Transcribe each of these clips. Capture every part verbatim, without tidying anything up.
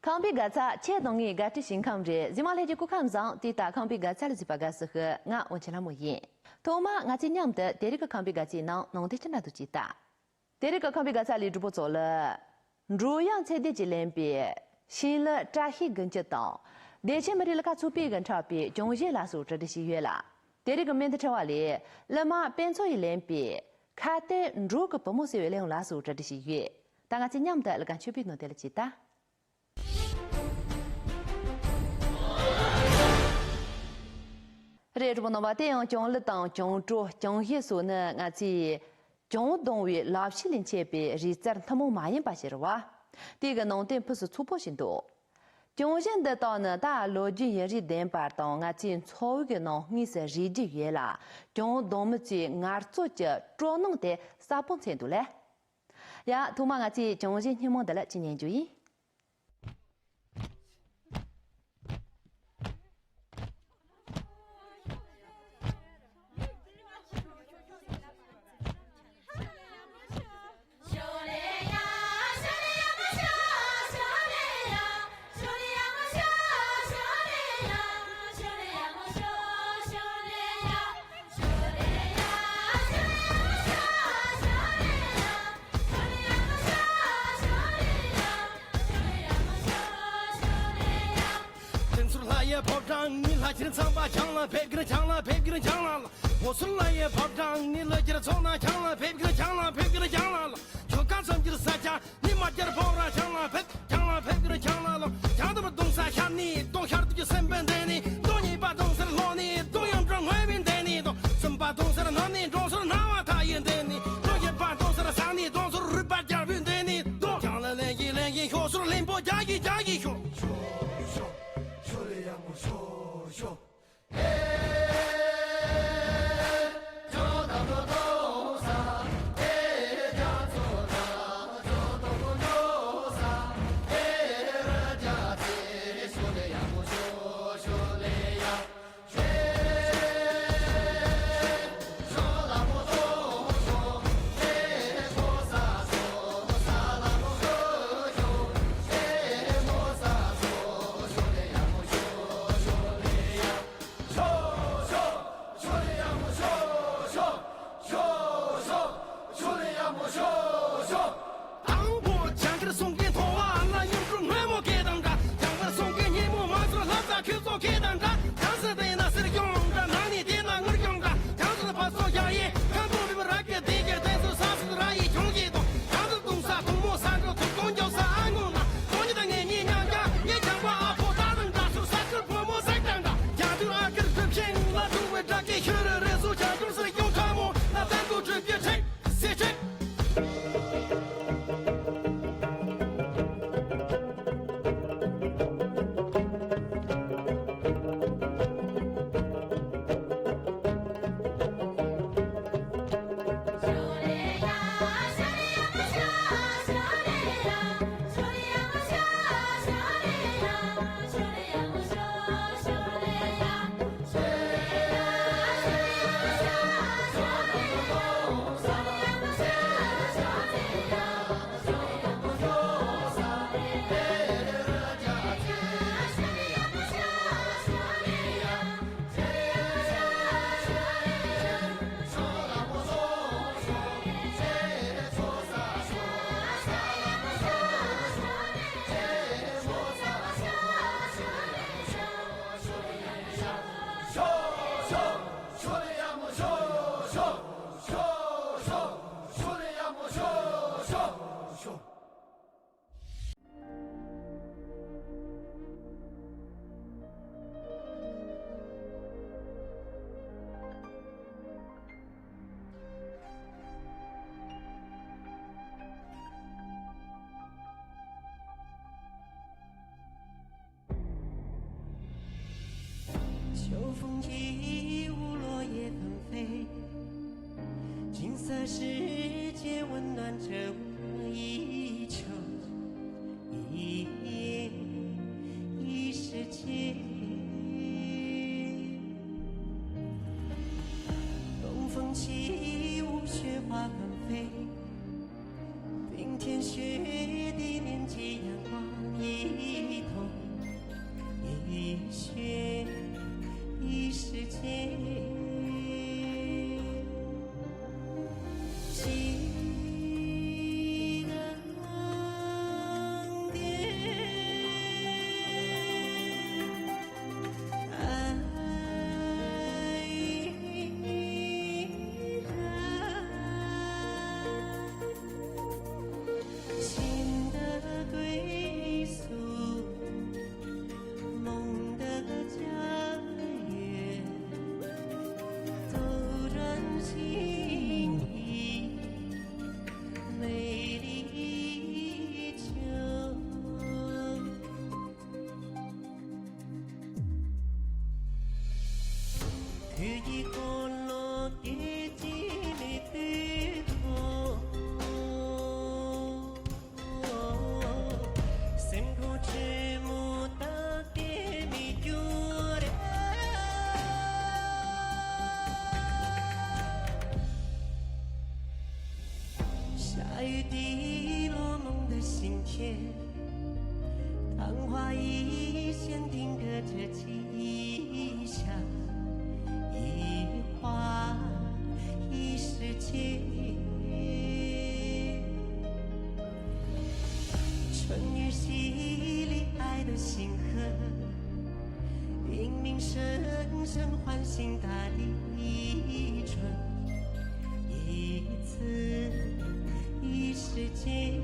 ཁང་པའི་དགའ་ཚལ་ཁྱེད་གདོང་ངའི་དགའ་སྤྲོའི་ཞིང་ཁམས་རེད། གཟིགས་མོ་ལྷན་རྒྱས་སྐུ་ཁམས་བཟང་། དེ་ལྟར་ཁང་པའི་དགའ་ཚལ་ལ་གཟིགས་པ་དགའ་བསུ་ཞུ། ང་དབང་ཆེན་ལྷ་མོ་ཡིན། ཐོག་མར་ང་ཚོས་མཉམ་དུ་དེ་རིང་གི་ཁང་པའི་དགའ་ཚལ་ནང་ནང་དོན་ཅི་འདྲ་འདུག་ཅེས་ལྟ། དེ་རིང་གི་ཁང་པའི་དགའ་ཚལ་ལས་གྲོགས་པོ་ཚོ་ལ། འབྲོག་དབྱངས་ཚེ་བརྟན་གྱིས་ལེན་པའི་ཤིང་ལི་བཀྲ་ཤིས་དགུན་གྱི་དང་། བདེ་ཆེན་མི་རིགས་ལ་ཁ་ཚུགས་པའི་གི་འཁྲབ་པའི་གྱོང་གཞས་ལ་སོགས་གྲ་སྒྲིག་བྱས་ཡོད་ལ། དེ་རིང་གི་སྨན་དུ་ཕྲེང་བ་ལས་གླུ་མ་དཔལ་མཚོ་ཡིས་ལེན་པའི་ཁ་བརྡའི་འབྲོག་གི་བུ་མོ་ཟེར་བའི་གླུ་དབྱངས་ལ་སོགས་གྲ་སྒྲིག་བྱས་ཡོད། ད་ང་ཚོས་མཉམ་དུ་གླུ་གར་མཆོད་པའི་ནང་དེ་ལ་ཅིག་ལྟ། རེད། གྲོགས་པོ་རྣམ་པ། དེ་ཡང་གྱོང་གླུ་དང་གྱོང་བྲོ། གྱོང་གཞས་སོགས་ནི་ང་ཚོས་གྱོང་གཏོང་བའི་ལག་ཕྱིས་ལས་མཆེད་པའི་རིག་རྩལ་ཐུན་མོང་མ་ཡིན་པ་ཞིག་རེད་བ། དེ་གི་ནང་དོན་ཕུན་སུམ་ཚོགས་པོ་ཞིག་འདུག་གྱོང་གཞས་འདི་དག་ནི་ད་ལོ་རྒྱུས་ཡུན་རིང་ལྡན་པ་དང་ང་ཚོའི་འཚོ་བའི་གི་ནང་དངོས་སུ་རིགས་འགྲེ་ཡོད་ལ། གྱོང་གཏོང་མི་ཚོའི་ངལ་རྩོལ་གྱི་སྤྲོ་སྣང་དེ་གསལ་པོ་མཚོན་འདུག་ལ། ཡ། ཐོག་མར་ང་ཚོས་གྱོང་གཞས་སྙན་མོ་འདི་ལ་ཅིག་ཉན་རྒྱུ་ཡིན། དེང་ཚུར་ལྷ་ཡི་ཕོ་བྲང་ནི། ལྷ་ཁྱེར་ཚངས་པ་བྱང་ལ་ཕེབས་ཀྱིན། བྱང་ལ་ཕེབས་ཀྱིན། བྱང་ལ་ལ། འོ་ཚུར་ལྷ་ཡི་ཕོ་བྲང་ནི། ལྷ་ཁྱེར་ཚོགས་ན་བྱང་ལ་ཕེབས་ཀྱིན། བྱང་ལ་ཕེབས་ཀྱིན། བྱང་ལ་ལ། ཆོ་ག་མཚམས་སྦྱོར་ས་ཆ་ནི། མ་རྒྱལ་ཕོ་བྲང་བྱང་ལ་ཕེབས། བྱང་ལ་ཕེབས་ཀྱིན། བྱང་ལ་ལ། བྱང་དུ་མ་གདོང་ས་ཤར་ནི་གདོང་། ཤར་དུ་ཀྱི་སེམས་དཔའི་འདན་ནི་གདོང་། གཉིས་པ་གདོང་སར་ལྷོ་ནི། གདོང་ཡང་འགྲོ་ངོས་པའི་འདན་ནི་གདོང་། གསུམ་པ་གདོང་སར་ནམ་ནི་གདོང་སར་ནམ་མཁའ་མཐའ་ཡི་འདན་ནི་གདོང་། བཞི་པ་གདོང་སར་བཟང་ནི་གདོང་སར་རུས་པ་རྒྱལ་པོའི་འདན་ནི་གདོང་། བྱང་ལ་ལེན་གྱི་ལེན་གྱི། ཤོག་སོར་ལེན་པོ་རྒྱག་གི་རྒྱག་གི་ཤོག 坚定的这气象，一花一世界。春雨洗礼爱的星河，黎明声声唤醒大地春。一次一世界。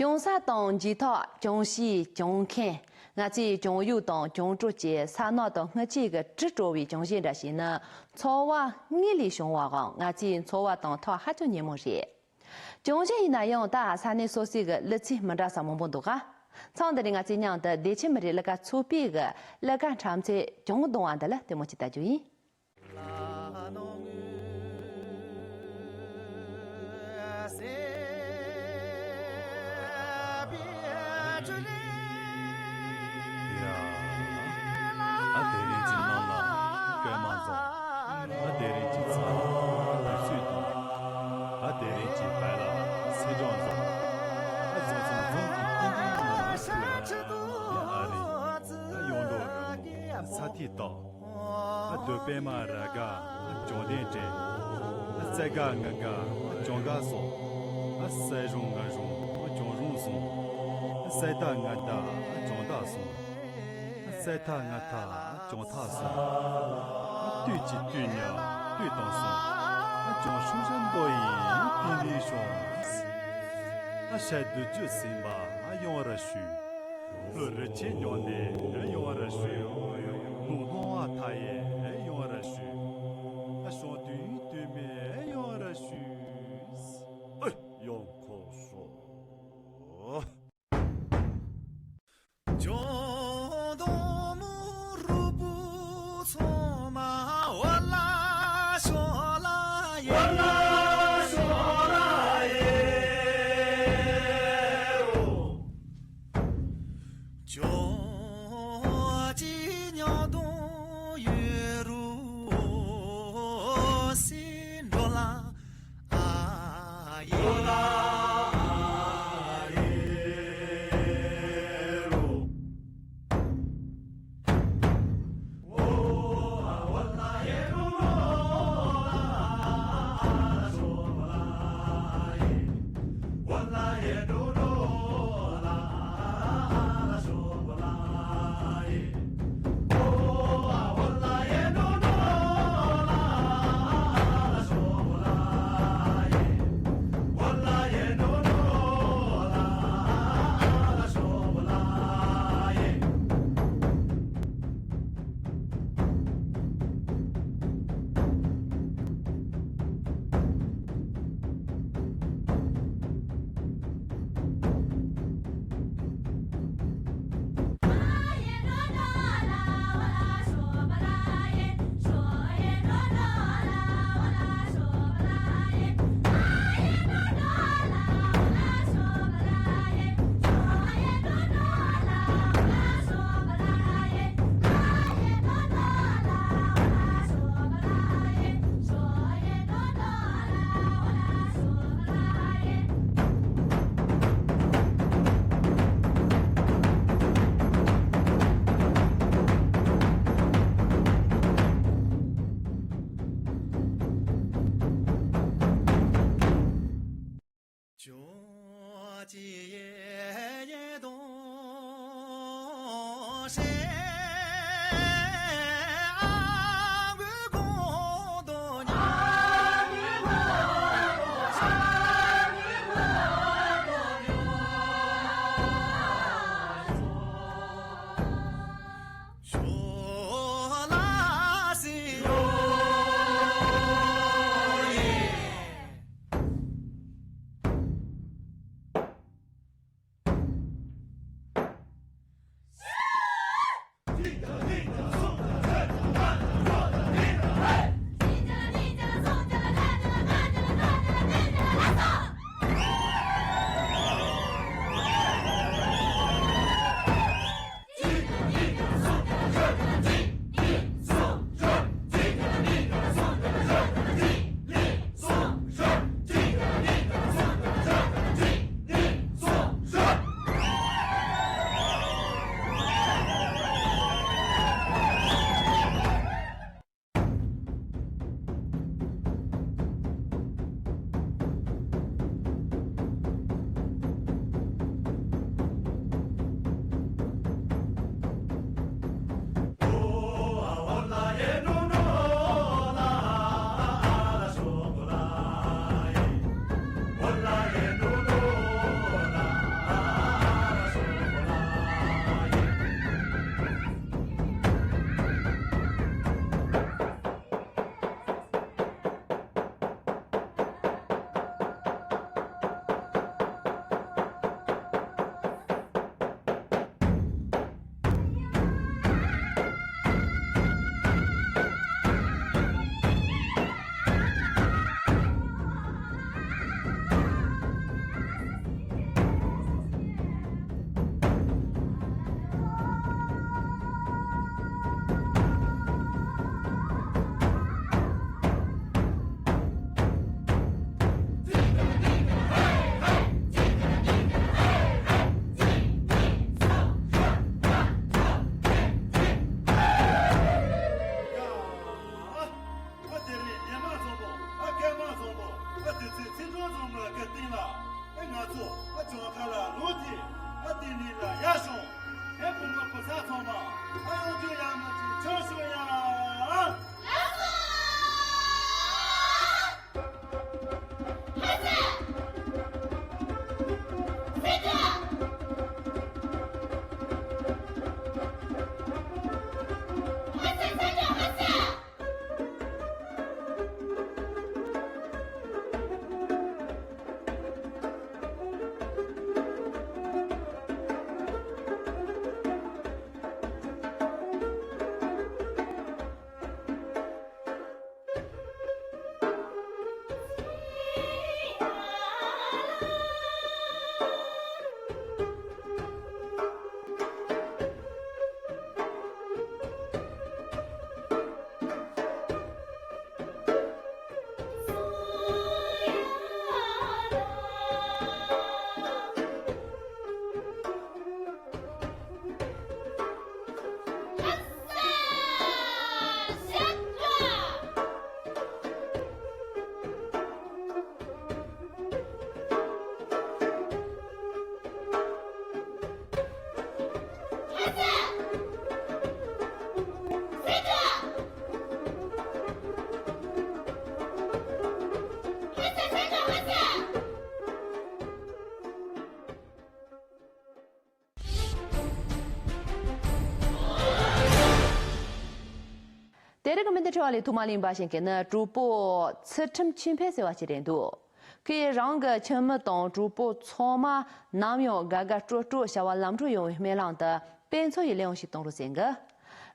གྱོང་ས་དང་འཇུས་ཐག་གྱོང་གཞི་གྱོང་མཁན། ང་ཚོའི་གྱོང་གཡུག་དང་གྱོང་དྲུད་ཀྱི་ས་ནག་དང་སྔུ་ལྕི་གི་དྲི་བྲོ་བའི་གྱོང་གཞི་འདྲ་ཞིག་ནི། འཚོ་བ་དངོས་ལས་བྱུང་བའམ་ང་ཚོའི་འཚོ་བ་དང་ཐག་ཧ་ཅང་ཉེ་མོ་རེད། གྱོང་གཞི་ཡིན་ན་ཡང་ད་ས་གནས་སོ་སོའི་གི་གླུ་ཚིག་མི་འདྲ་ས་མང་པོ་འདུག་ག་ཚང་འདི་རིང་ང་ཚོའི་མཉམ་དུ་བདེ་ཆེན་མི་རིགས་གླུ་གར་ཚོགས་པའི་གི་གླུ་གར་འཁྲབ་མཛད་གྱོང་རྡུང་བ་འདི་ལ་ལྟད་མོ་ཅིག་ལྟ་རྒྱུ་ཡིན། ཨ་དེ་རིང་གི་ནང་ལ་སྐར་མ་བཟང་། ཨ་དེ་རིང་གི་ཚ་བ་སུས་དང་། ཨ་དེ་རིང་གི་བལ་ལ་སེ་ལྗང་བཟང་། ཨ་བཟང་བཟང་བཟང་གི་ཏིང་ཏིང་ཡོང་བ་ཐུག་ཡ། ཨ་རིང་ཨ་ཡོང་འགྲོ་རི་མོ་ས་ཐིག་བཏགས། ཨ་སྟོད་པད་མ་ར་དགའ་ཨ་གྱོང་ལྡན་དྲན། ཨ་སེ་དགའ་ང་དགའ་ཨ་གྱོང་དགའ་སོང་། ཨ་སེ་གཞུང་ང་གཞུང་ཨ་གྱོང་གཞུང་སོང་། ཨ་སེ་ད་ང་ད་ཨ་གྱོང་ད་སོང་། ཨ་སེ་ཐ་ང་ཐ་ཨ་གྱོང་ཐ་སོང་། ཨ་དུས་ཀྱི་དུས་ཉ་དུས་དང་སོང་། ཨ་གྱོང་ཧྲུང་ཧྲན་པོ་ཡིན་དེ་ལས་བྱུང་། ཨ་ཤ་དུས་རྒྱུ་ཟིན་པ་ཨ་ཡོང་ར་ཞུ། ལྷོ་རི་ཆེན་ཉོ་ནས་ཡོང་བར་ཞུ། ལྷོ་ལྷོ་བ་མཐའ་ཡས་ཡོང་བར་ཞུ། ཨ་ཞང་དུས་དུས་མས་ཡོང་བར་ཞུ། ཨེ་ཡོང་ཁོ་སོ། ཇོ་དོ་མོ་རུ་པུ་ཚོ་མ་བ་ལ་ཤོ་ལ་ཡེ། བ་ལ་ཤོ་ལ་ཡེ་རོ། ཇོ་ཅི་ཉོ་དོ་ཡེ་རུ་སི་འགྲོ་ལ། ཨ་དེ་རིང་ཉི་མ་བཟང་པོ། ཨ་སྐར་མ་བཟང་པོ། ཨ་དུས་ཚོད་ཚེས་གྲངས་བཟང་མོ་གི་སྟེང་ལ། ཨ་ང་ཚོ་ཨ་བྱང་ཁ་ལ་ལོག་དེ། ཨ་དེ་ནས་ལ་ཡར་བྱུང་། ཨེ་བུ་མོ་བུ་ཚ་ཚང་མ། ཨ་ཡོང་རྒྱུ་ཡག་མོ་ཅིག་ཆགས་ཤོག་ཡ། དེ་རིང་གི་མི་འདི་ཁྲི་བ་ལས་ཐོག་མ་ལེན་པ་ཞིག་གི་ནི་གྲོགས་པོ་ཚུལ་ཁྲིམས་ཆོས་འཕེལ་ཟེར་བ་ཞིག་རེད་འདུག་ཁོས་རང་གི་ཁྱིམ་མི་དང་གྲོགས་པོ་ཚང་མ་ནམ་ཡང་དགའ་དགའ་སྤྲོ་སྤྲོ་བྱ་བ་ལམ་འགྲོ་ཡོང་བའི་སྨོན་ལམ་དུ་དཔེ་མཚོན་ཡི་གླུ་དབྱངས་ཤིག་གཏོང་རོགས་ཟེར་གི།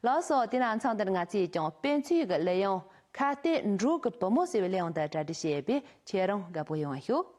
ལགས་སོ། དེ་ན་མཚམས་འདིར་ང་ཚོས་ཀྱང་དཔེ་མཚོན་ཡི་གི་གླུ་དབྱངས་ཁ་གཏད་འགྲོགས་ཀྱི་བུ་མོ་ཟེར་བའི་གླུ་དབྱངས་འདི་གྲ་སྒྲིག་བྱས་ཡོད་པས་ཁྱེད་རང་དགའ་པོ་ཡོང་བ་ཞུ།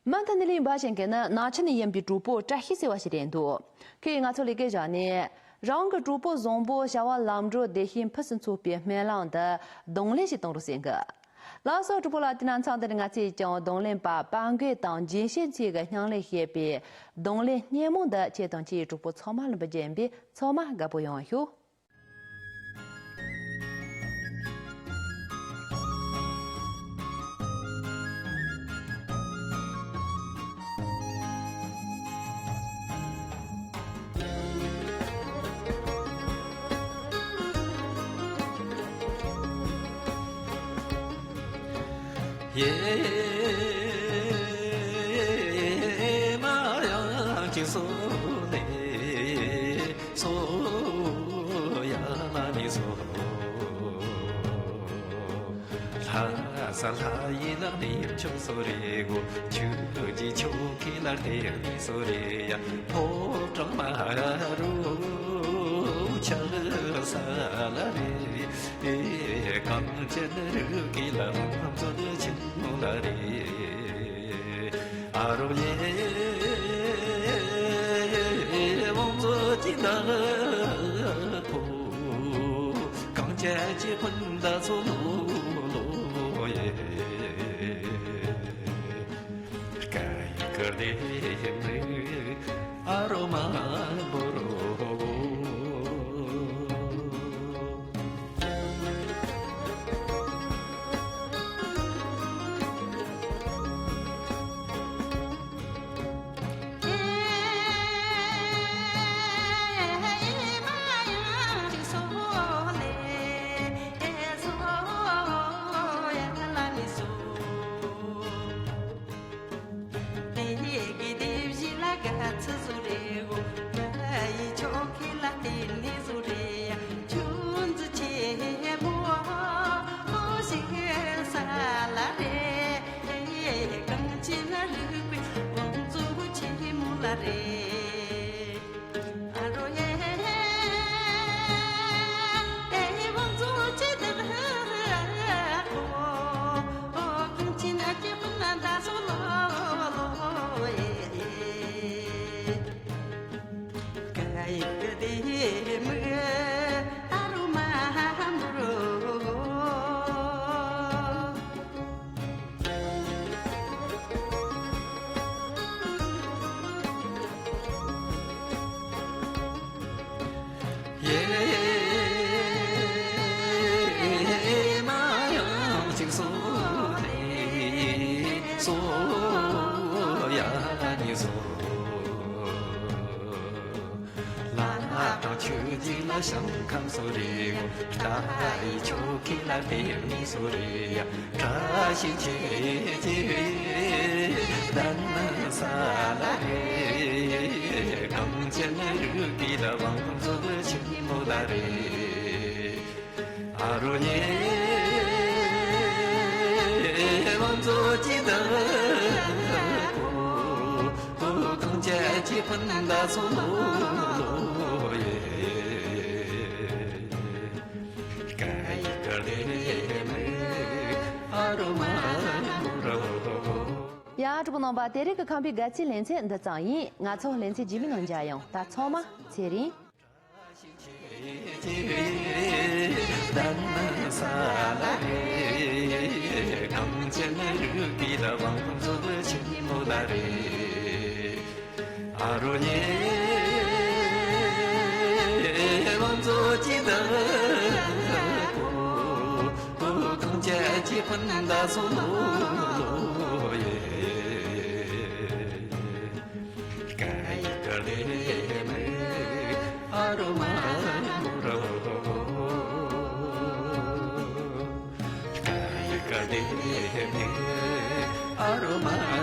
མུ་མཐུད་ནས་གླེང་བ་བྱེད་མཁན་ནི་ནང་ཆེན་ནས་ཡིན་པའི་གྲོགས་པོ་བཀྲ་ཤིས་ཟེར་བ་ཞིག་རེད་འདུག་ཁོས་ང་ཚོ་ལ་སྐད་བཞག་ནས། རང་གི་གྲོགས་པོ་བཟང་པོ་བྱ་བ་ལམ་འགྲོ་བདེ་སྐྱིད་ཕུན་སུམ་ཚོགས་པའི་སྨོན་ལམ་འདི་གདོང་ལེན་ཞིག་གཏོང་རོགས་ཟེར་གི། ལགས་སོ། གྲོགས་པོ་ལགས། དེ་ན་མཚམས་འདི་ནས་ང་ཚོས་ཀྱང་གདོང་ལེན་པ་པ་མགོས་དང་རྒྱན་ཤེས་མཚོ་གི་སྙིང་ལས་བཤད་པའི་གདོང་ལེན་སྙན་མོ་འདི་ཁྱེད་དང་ཁྱེད་ཀྱི་གྲོགས་པོ་ཚང་མ་ལ་འབུལ་རྒྱུ་ཡིན་པས་ཚང་མ་དགའ་པོ་ཡོང་ཤོག་ཡེ་མ་ཡང་ཅི་སོ་ནེ་སོ་ཡ་ན་ནི་སོ། ལྷ་ས་ལྷ་ཡི་ལ་ནི་ཆོ་སོ་རེ་གོ། ཆུ་ཀི་ཆོ་ཁི་ལ་ཏེ་ནི་སོ་རེ་ཡ། ཕོ་བྲང་མ་རུ་ཆ་ལ་ས་ལ་རེ། གངས་ཅན་རུ་ཀི་ལ་ཚོ་ཆེན་མོ་ལ་རེ། ཨ་རོ་ཡེ་བང་མཛོད་ཀྱི་ནག་པོ། གངས་ཅན་གྱི་སྤུན་ཟླ་ཚོ་ལོ་ལོ་ཡེ། སྐད་ཡིག་གི་སྡེ་མི་ཨ་རོ་མ་འབོ་རོ། དེ་ཡི་གི་དེ་བཞི་ལ་ག་ཚི་བཟོ་རེ་གོ། ང་ཡི་ཆོ་ཁི་ལ་དེ་ནི་བཟོ་རེ་ཡ། ཆུ་འཛི་ཆེ་མོ་ཞིག་ས་ལ་རེ། གངས་ཅན་ན་རིག་པའི་བང་མཛོད་ཆེ་མོ་ལ་རེ། ཨ་རོ་ཡེ། ཨེ་བང་མཛོད་ཆེ་དེ་ར་ཁོ། གངས་ཅན་ཨ་ཅེ་སྤུན་ཟླ་ཚོ་ལོ་ལོ་ཡེ། སྐད་ཡིག་གི་སྡེ་མི་ཨ་རོ་མ་འབོ་རོ། ཡེ་མ་ཡང་ཅིག་སོ་ནི་སོ་ཡ་ནི་སོ། ལ་དང་ཆོས་རྗེ་ལ་ཞིང་ཁམས་སོ་རེ་གོ། ད་ཡི་ཆོ་ཁི་ལ་དེ་ནི་སོ་རེ་ཡ། བཀྲ་ཤིས་ཆེ་ཆེ་ལྡན་ས་ལ་རེ། གངས་ཅན་རུ་ཀི་ལ་བང་མཛོད་ཆེན་མོ་ལ་རེ། ཨ་རོ་ཡེ་བང་མཛོད་ཀྱི་ནག་པོ། གངས་ཅན་གྱི་སྤུན་ཟླ་ཚོ་ལོ་ལོ་ཡེ། སྐད་ཡིག་གི་སྡེ་མི་ཨ་རོ་མ་འབོ་རོ། ཡ། གྲོགས་པོ་རྣམ་པ། དེ་རིང་གི་ཁམས་པའི་དགའ་ཚལ་ལེ་ཚན་འདི་ཙམ་ཡིན། ང་ཚོ་ལེ་ཚན་རྗེས་མའི་ནང་མཇལ་ཡོང་། ད་ཚང་མ་ཚེ་རིང་། ལྡན་ས་ལ་རེ། གངས་ཅན་རུ་ཀི་ལ་བང་མཛོད་ཆེན་མོ་ལ་རེ། ཨ་རོ་ཡེ་བང་མཛོད་ཀྱི་ནག་པོ། གངས་ཅན་གྱི་སྤུན་ཟླ་ཚོ་ལོ་ལོ་ཡེ། སྐད་ཡིག་གི་སྡེ་མི་ཨ་རོ་མ་འབོ་རོ། སྐད་ཡིག་གི་སྡེ་མི་ཨ་རོ་མ་